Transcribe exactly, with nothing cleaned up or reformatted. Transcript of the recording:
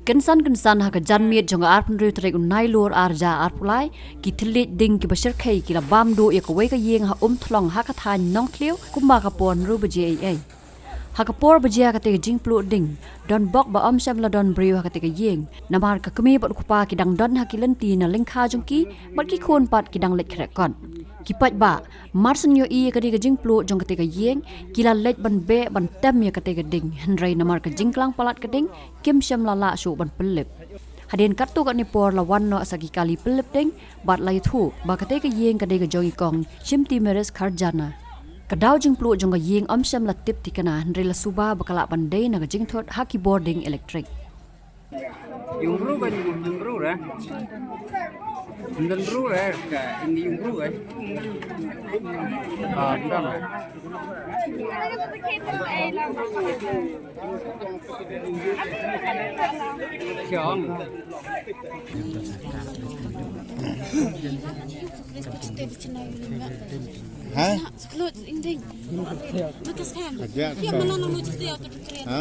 Kynsan kynsan ha ka janmiet jong ka arphew hynriew tarik u Nailur arhajar arphew lai, ki thylliej ding kiba shyrkhei ki la bam duh ïa kawei ka ïing ha Umthlong ha ka thaiñ Nongthliew kumba ka por hynriew baje eiei. Ha ka por ba jia kata ka jingpluh ding, don bok ba ym shym la don briew ha kata ka ïing, namar ka kmie bad u kpa ki dang don ha ki lynti na lyngkha jong ki, bad ki khun pat ki dang leit khreh kot. Ki paidbah, mar shen ïohi ïa kane ka jingpluh jong kata ka ïing, ki la leit ban beh ban tem ïa kata ka ding, hynrei namar ka jingklang palat ka ding, kim shym la lah shuh ban pynlip. Hadien katto katne por la wan noh sa ki kali pynlip ding, bad la ïathuh ba kata ka ïing ka dei ka jong i kong Shimti Meris Kharjana. Ka daw jingpluh jong ka ïing ym shym la tip thikna, hynrei la suba ba ka lah ban dei na ka jingthut ha ki bording elektrik. Yung bru kan, yung bru ra. Yung bru ra, ka, yung bru kan. Ah, bukan. Siang. Ha? Aja, so. Ha?